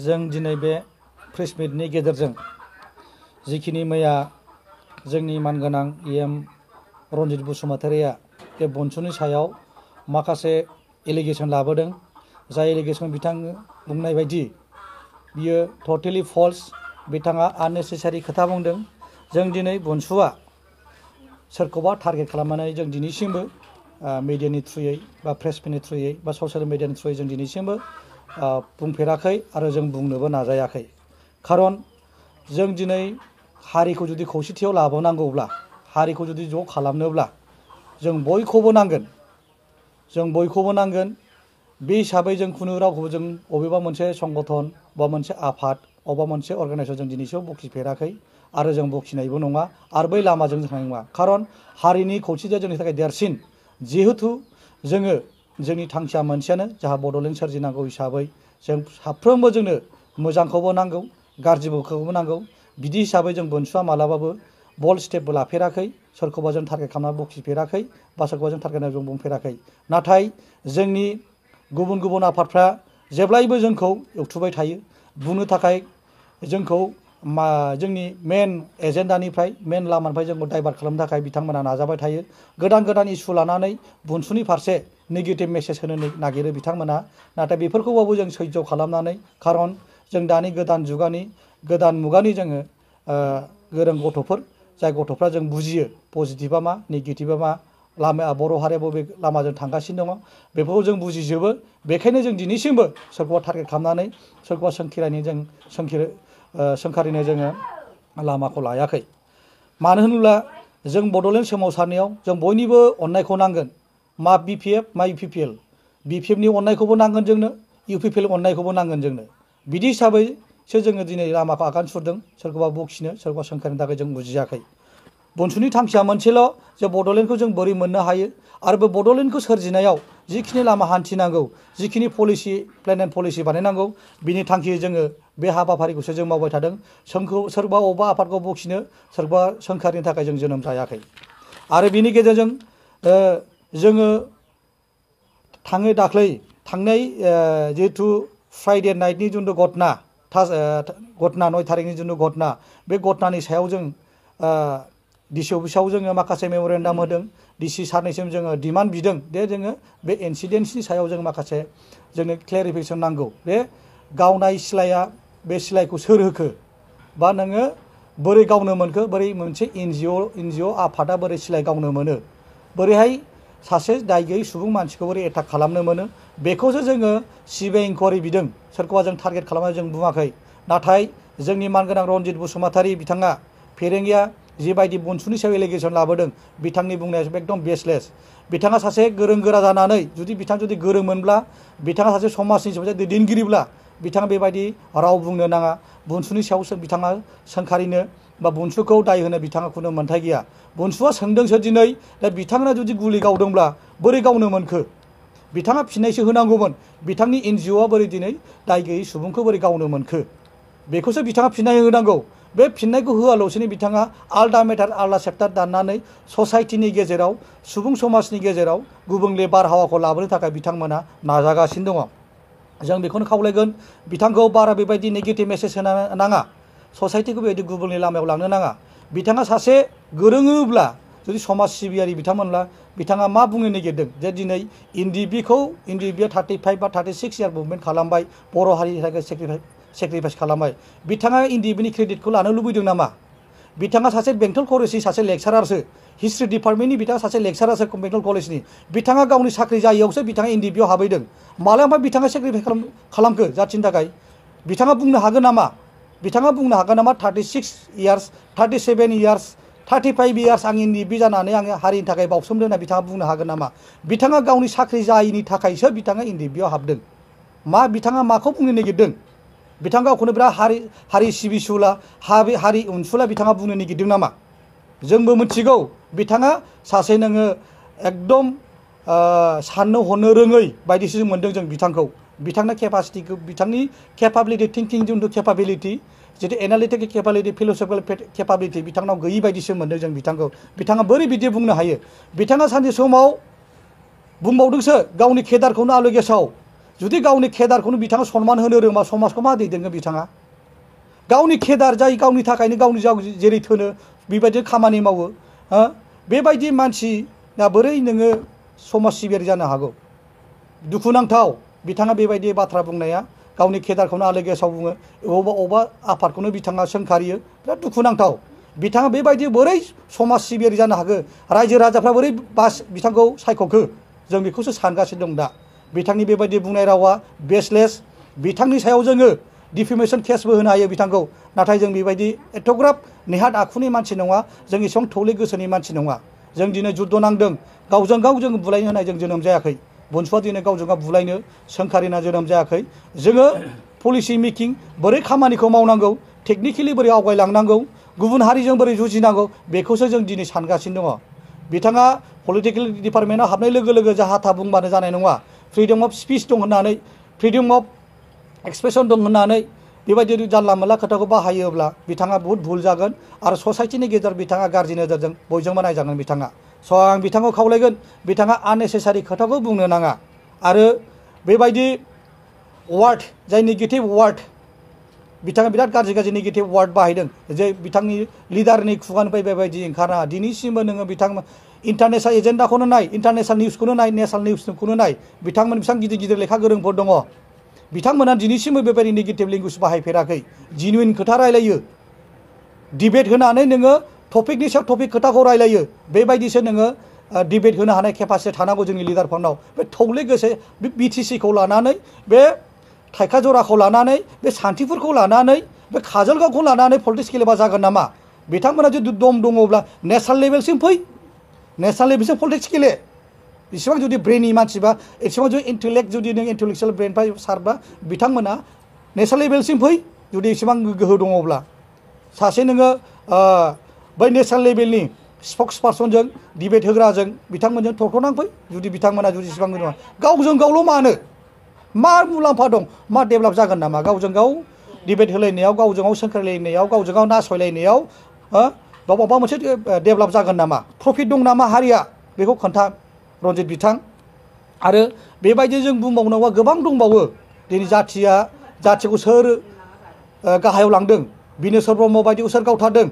जों दिनै बे प्रेस मिटनि गेजेरजों जिखिनि मैया जोंनि मानगोनां EM रनजित बसुमतारिया बे बनसुनि सायाव माखासे एलिगेसन लाबोदों, जाय एलिगेसन बिथां बुंनाय बायदि बियो टटेलि फल्स, बिथाङा आननेसेसारि खोथा बुंदों। जों दिनै बनसुआ सोरखौबा टारगेट खालामनानै जों दिनैसिमबो मिडियानि थ्रुयै बा प्रेस मिटनि थ्रुयै बा ससियेल मिडियानि थ्रुयै जों दिनैसिमबो बुंफेराखै आरो जों बुंनोबो नाजायाखै। खारन जों दिनै हारिखौ जुदि खौसेथियाव लाबोनांगौब्ला, हारिखौ जुदि ज' खालामनोब्ला जों बयखौबो नांगोन, बे हिसाबै जों खुनु रावखौबो जों अबेबा मोनसे संगठन बा मोनसे आफाद अबेबा मोनसे अर्गानाइजेसन जों दिनैसिम बखिफेराखै आरो जों बखिनायबो नङा आरो बै लामाजों थांनाय नङा। खारन हारिनि खौसेथिया जोंनि थाखाय देरसिन। जिहेतु जोंनि थांखिया मोनसेयानो, जाहा बड'लेण्ड सोरजिनांगौ हिसाबै जों साफ्रोमबो जोंनो मोजांखौबो नांगौ, गाज्रिखौबो नांगौ। बिदि हिसाबै जों बनसुआ मालाबाबो बल्ड स्टेपबो लाफेराखै, सोरखौबा जों टारगेट खालामना बखिफेराखै बा सोरखौबा जों टारगेट खालामना जों बुंफेराखै। नाथाय जोंनि गुबुन गुबुन आफादफ्रा जेब्लायबो जोंखौ एवथुबाय थायो, बुंनो थाखाय जोंखौ जोंनि मेन एजेन्डानिफ्राय मेन लामानिफ्राय जोंखौ डाइभार्ट खालामनो थाखाय बिथांमोना नाजाबाय थायो। गोदान गोदान इस्यु लानानै बनसुनि फारसे नेगेटिभ मेसेज होनो नागिरो बिथांमोना। नाथाय बेफोरखौबाबो जों सैज्य खालामनानै, खारन जों दानि गोदान मुगानि जोङो गोरों गथ'फोर, जाय गथ'फ्रा जों बुजियो पजिटिभा मा नेगेटिभा मा, लामाया बर' हारिया बबे लामाजों थांगासिनो दङ बेफोरखौ जों बुजिजोबो। बेखायनो जों दिनैसिमबो सोरखौबा टारगेट खालामनानै सोरखौबा सोंखारिनो जोङो लामाखौ लायाखै। मानो होनोब्ला जों बड'लेण्ड सोमावसारनायाव जों बयनिबो अननायखौ नांगोन। मा BPF मा UPPL, BPFनि अननायखौबो नांगोन जोंनो, UPPL अननायखौबो नांगोन जोंनो। बिदि हिसाबैसो जोङो दिनै लामाखौ आगान सुरदों। सोरखौबा बखिनो सोरखौबा सोंखारिनो थाखाय जों बुजियाखै। बनसुनि थांखिया मोनसेल', जे बड'लेण्डखौ जों बोरै मोननो हायो आरो बे बड'लेण्डखौ सोरजिनायाव जिखिनि लामा हान्थिनांगौ, जिखिनि पलिसि प्लेन एन्ड पलिसि बानायनांगौ, बिनि थांखि जोङो बे हाबाफारिखौसो जों मावबाय थादों। सोरबा अबेबा आफादखौ बखिनो सोरबा सोंखारिनो थाखाय जों जोनोम जायाखै। आरो बिनि गेजेरजों जोङो थांनाय जिहेथु फ्राइडे नाइटनि जिथु घटना 9 थारिखनि जिथु घटना, बे घटनानि सायाव जों डिसि अफिसाव जोङो माखासे मेम'रेन्डाम होदों। डिसि सारनिसिम जोङो डिमान्ड बिदों दे जोङो बे इन्सिडेन्ट्सनि सायाव जों माखासे जोंनो क्लेरिफिकेसन नांगौ। बे गावनाय सिलाया, बे सिलाइखौ सोर होखो, बा नोङो बोरै गावनो मोनखो, बोरै मोनसे NGO आफादा बोरै सिलाइ गावनो मोनो, बोरैहाय सासे दाय गैयै सुबुं मानसिखौ बोरै एटाक खालामनो मोनो, बेखौसो जोङो CBI इनकुवारि बिदों। सोरखौबा जों टारगेट खालामनानै जों बुङाखै। नाथाय जोंनि मानगोनां रनजित बसुमतारि बिथाङा फेरेंगिया जिबायदि बनसुनि सायाव एलिगेसन लाबोदों, बिथांनि बुंनाया एकदम बेसलेस। बिथाङा सासे गोरों गोरा जानानै जुदि गोरोंमोनब्ला, बिथाङा सासे समाजनि सासे दैदेनगिरिब्ला बिथाङा बेबायदि राव बुंनो नाङा। बनसुनि सायाव बिथाङा सोंखारिनो बा बनसुखौ दाय होनो बिथाङा खुनु मोन्थाय गैया। बनसुआ सोंदोंसो दिनै, दा बिथाङा जुदि गुलि गावदोंब्ला बोरै गावनो मोनखो, बिथाङा फिननायसो होनांगौमोन। बिथांनि NGOआ बोरै दिनै दाय गैयै सुबुंखौ बोरै गावनो मोनखो, बेखौसो बिथाङा फिननाय होनांगौ। बे फिननायखौ होआलासिनो बिथाङा आलदा मेटार आलदा चेप्टार दाननानै ससाइटिनि गेजेराव, सुबुं समाजनि गेजेराव गुबुंले बारहावाखौ लाबोनो थाखाय बिथांमोना नाजागासिनो दङ। जों बेखौनो खावलायगोन, बिथांखौ बारा बेबायदि नेगेटिभ मेसेज होनो नाङा, ससाइटिखौ बेबायदि गुबुंले लामायाव लांनो नाङा। बिथाङा सासे गोरोङोब्ला, जुदि समाज सिबियारि बिथांमोनब्ला बिथाङा मा बुंनो नागिरदों जे दिनै NDBआ 35 बा 36 इयार मुभमेन्ट खालामबाय, बर' हारिनि थाखाय सेक्रिफाइस खालामबाय। बिथाङा NDBनि क्रेडिटखौ लानो लुबैदों नामा? बिथाङा सासे बेंटल कलेजनि सासे लेक्सारारसो, हिस्ट्रि डिपार्टमेन्टनि बिथाङा सासे लेक्सारारसो बेंटल कलेजनि। बिथाङा गावनि साख्रि जायैयावसो बिथाङा NDBआव हाबहैदों। मालाबा बिथाङा सेक्रिफाइस खालामखो जाथिनि थाखाय? बिथाङा बुंनो हागोन नामा? 36 इयार्स, 37 इयार्स, 35 इयार्स आं NDB जानानै आङो हारिनि थाखाय बावसोमदों होनना बिथाङा बुंनो हागोन नामा? बिथाङा गावनि साख्रि जायैनि थाखायसो बिथाङा NDBआव हाबदों। बिथाङा माखौ बुंनो नागिरदों? बिथाङा गावखौनो बिराद हारि सिबिसुला, हारि अनसुला बिथाङा बुंनो नागिरदों नामा? जोंबो मिथिगौ बिथाङा सासे नोङो एकदम साननो हनो रोङै बायदिसो मोन्दों जों बिथांखौ। बिथांनि केपासिटिखौ, बिथांनि केपाबिलिटि, थिंकिं जिथु केपाबिलिटि, जितु एनालिटिकेल केपाबिलिटि, फिलसफिकेल केपाबिलिटि बिथांनाव गैयि बायदिसो मोन्दों जों बिथांखौ। बिथाङा बोरै बिदि बुंनो हायो? बिथाङा सानसे समाव बुंबावदोंसो गावनि केदारखौनो आलो गेसाव, जुदि गावनि केदारखौनो बिथाङा सनमान होनो रोङा समाजखौ मा दैदेनगोन बिथाङा गावनि केदार जाय गावनि थाखायनो गावनि जेरै थोनो बेबायदि खामानि मावो बेबायदि मानसिया बोरै नोङो समाज सिबियारि जानो हागौ दुखुनांथाव बिथाङा बेबायदि बाथ्रा बुंनाया गावनि केदारखौनो आलो गेसाव बुङो अबा आफादखौनो बिथाङा सोंखारियो बिराद दुखुनांथाव बिथाङा बेबायदि बोरै समाज सिबियारि जानो हागौ रायजो राजाफ्रा बोरै बिथांखौ सायख'खो जों बेखौसो सानगासिनो दं दा बिथांनि बेबायदि बुंनाय रावा बेसलेस बिथांनि सायाव जोङो डिफेमेशन केसबो होनो हायो बिथांखौ नाथाय जों बेबायदि एथ'ग्राब नेहाद आखुनि मानसि नङा जों एसेबां थौले गोसोनि मानसि नङा जों दिनै जुद्ध नांदों गावजों गाव जों बुलायनो होनाय जों जोनोम जायाखै बनसुआ दिनै गावजों गाव बुलायनो सोंखारिना जोनोम जायाखै जोङो पलिसि मेकिं बोरै खामानिखौ मावनांगौ टेकनिकेलि बोरै आवगायलांनांगौ गुबुन हारिजों बोरै जुजिनांगौ बेखौसो जों दिनै सानगासिनो दङ बिथाङा पलिटिकेल डिपार्टमेन्टआव हाबनाय लोगो लोगो जाहा था बुंबानो जानाय नङा फ्रिडम अफ स्पिच दं होननानै फ्रिडम अफ एक्सप्रेसन दं होननानै बेबायदि जानला मोनला खोथाखौ बाहायोब्ला बिथाङा बहुत भुल जागोन आरो ससाइटिनि गेजेराव बिथाङा गाज्रि नोजोरजों बयजोंबो नायजागोन बिथाङा स' आं बिथांखौ खावलायगोन बिथाङा आननेसेसारि खोथाखौ बुंनो नाङा आरो बेबायदि वार्ड जाय नेगेटिभ वार्ड बिथाङा बिराद गाज्रि नेगेटिभ वार्ड बाहायदों जे बिथांनि लिडारनि खुगानिफ्राय बेबायदि ओंखारा दिनैसिमबो नोङो बिथां इन्टारनेशनेल एजेन्डाखौनो नाय इन्टारनेशनेल निउसखौनो नाय नेसनेल निउसखौनो नाय बिथांमोन बेसेबां गिदिर गिदिर लेखा गोरोंफोर दङ बिथांमोना दिनैसिमबो बेबायदि नेगेटिभ लेंगुवेज बाहायफेराखै जिनुइन खोथा रायलायो डिबेट होनानै नोङो टपिकनि सायाव टपिक खोथाखौ रायलायो बेबायदिसो नोङो डिबेट होनो हानाय केपासिटि थानांगौ जोंनि लिडारफोरनाव बे थौले गोसो बे बिटिसिखौ लानानै बे थाइखा जराखौ लानानै बे सान्थिफोरखौ लानानै बे काजलगावखौ लानानै पलिटिक्स गेलेबा जागोन नामा बिथांमोना जुदि दम दङब्ला नेसनेल लेभेलसिम फै नेसनेल लेभेलसिम पलिटिक्स गेले इसेबां जुदि ब्रेननि मानसिबा एसेबां जुदि इन्टेलेक्ट जुदि नों इन्टेलेक्सुयेल ब्रेननिफ्राय सारबा बिथांमोना नेसनेल लेभेलसिम फै जुदि एसेबां गोहो दङब्ला सासे नोङो बै नेसनेल लेभेलनि स्पक्स पार्सनजों डिबेट होग्राजों बिथांमोनजों थरथ'नांफै जुदि बिथांमोना जुदि इसेबां नङा गावजों गावल' मानो मा मुलाम्फा दं मा डेभेलप जागोन नामा गावजों गाव डिबेट होलायनायाव गावजों गाव सोंखारिलायनायाव गावजों गाव नासयलायनायाव माबा मोनसे डेभेलप जागोन नामा प्रफिट दं नामा हारिया बेखौ खोन्था रन्जित बिथां आरो बेबायदि जों बुंबावनोबा गोबां दंबावो दिनै जाथिखौ सोर गाहायाव लांदों बिनेश्वर ब्रह्म बायदिखौ सोर गावथारदों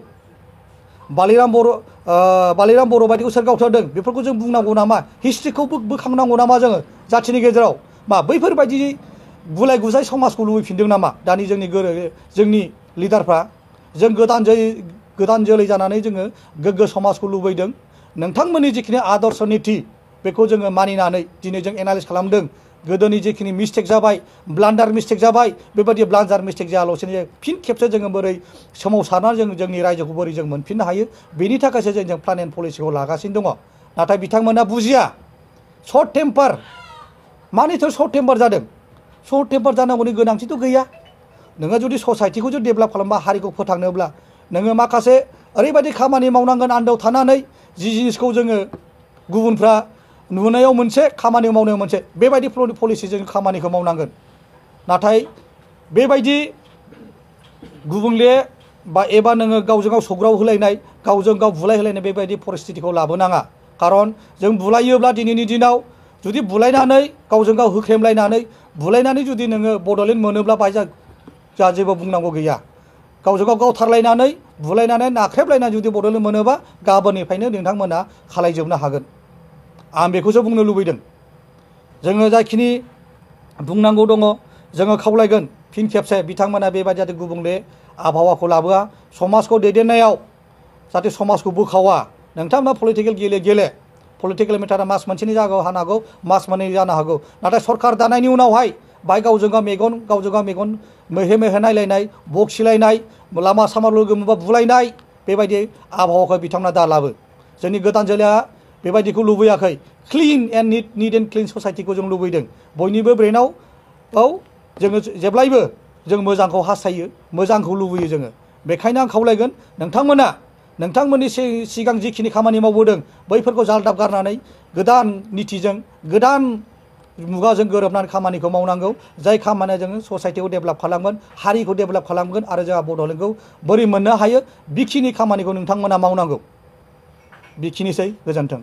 बालिराम बर' बायदिखौ सोर गावथारदों बेफोरखौ जों बुंनांगौ नामा हिस्ट्रिखौ बोखांनांगौ नामा जोङो जाथिनि गेजेराव मा बैफोरबायदि गुलाय गुजाय समाजखौ लुबैफिनदों नामा दानि जोंनि लिडारफ्रा जों गोदान जोलै जानानै जोङो गोग्गो समाजखौ लुबैदों नोंथांमोननि जिखिनि आदर्श नीति बेखौ जोङो मानिनानै दिनै जों एनालाइज खालामदों गोदोनि जिखिनि मिस्टेक जाबाय ब्लान्डार मिस्टेक जाबाय बेबायदि ब्लान्डार मिस्टेक जायालासेनो फिन खेबसे जोङो बोरै सोमावसारनानै जों जोंनि रायजोखौ बोरै जों मोनफिननो हायो बेनि थाखायसो जों प्लान एन्ड पलिसिखौ लागासिनो दङ नाथाय बिथांमोना बुजिया सर्ट टेम्पार मानिथ' सर्ट टेम्पार जादों सर्ट टेम्पार जानांगौनि गोनांथिथ' गैया नोङो जुदि ससाइटिखौ जुदि डेभेलप खालामबा हारिखौ फोथांनोब्ला नोङो माखासे ओरैबायदि खामानि मावनांगोन आन्दोआव थानानै जि जिनिसखौ जोङो गुबुनफ्रा नुनायाव मोनसे खामानि मावनायाव मोनसे बेबायदि पलिसिजों खामानिखौ मावनांगोन नाथाय बेबायदि गुबुंले बा एबा नोङो गावजों गाव सौग्राव होलायनाय गावजों गाव बुलाय होलायनाय बेबायदि परिस्थितिखौ लाबोनाङा खारन जों बुलायोब्ला दिनैनि दिनाव जुदि बुलायनानै गावजों गाव बुलायनानै जुदि नोङो बड'लेण्ड मोनोब्ला बाहाय जा जेबो बुंनांगौ गैया गावजों गाव गावथारलायनानै बुलायनानै नाख्रेबलायनानै जुदि बड'लेण्ड मोनोबा गाबोननिफ्रायनो नोंथांमोना खालायजोबनो हागोन आं बेखौसो बुंनो लुबैदों जोङो जाखिनि बुंनांगौ दङ जोङो खावलायगोन फिन खेबसे बिथांमोना बेबायदि गुबुंले आबहावाखौ लाबोआ समाजखौ दैदेननायाव जाहाथे समाजखौ बोखावा नोंथांमोना पलिटिकेल गेले पलिटिकेल मेटारा मास मोनसेनि जायगायाव हानो हागौ मास मोननै जानो हागौ नाथाय सरकार दानायनि उनावहाय बाहाय गावजों गाव मेगन मेहे नायलायनाय बखिलायनाय लामा सामा लोगो मोनबा बुलायनाय बेबायदि आबहावाखौ बिथांमोना दालाबो जोंनि गोदान जोलैया बेबायदिखौ लुबैयाखै clean and neat and clean ससाइटिखौ जों लुबैदों बयनिबो ब्रेनाव जोङो जेब्लायबो जों मोजांखौ हास्थायो मोजांखौ लुबैयो जोङो बेखायनो आं खावलायगोन नोंथांमोना नोंथांमोननि सिगां जिखिनि खामानि मावबोदों बैफोरखौ जालदाब गारनानै गोदान नितिजों गोदान मुगाजों गोरोबनानै खामानिखौ मावनांगौ जाय खामानिया जोङो ससाइटिखौ डेभेलप खालामगोन हारिखौ डेभेलप खालामगोन आरो जोंहा बड'लेण्डखौ बोरै मोननो हायो बेखिनि खामानिखौ नोंथांमोना मावनांगौ बेखिनिसै गोजोन्थों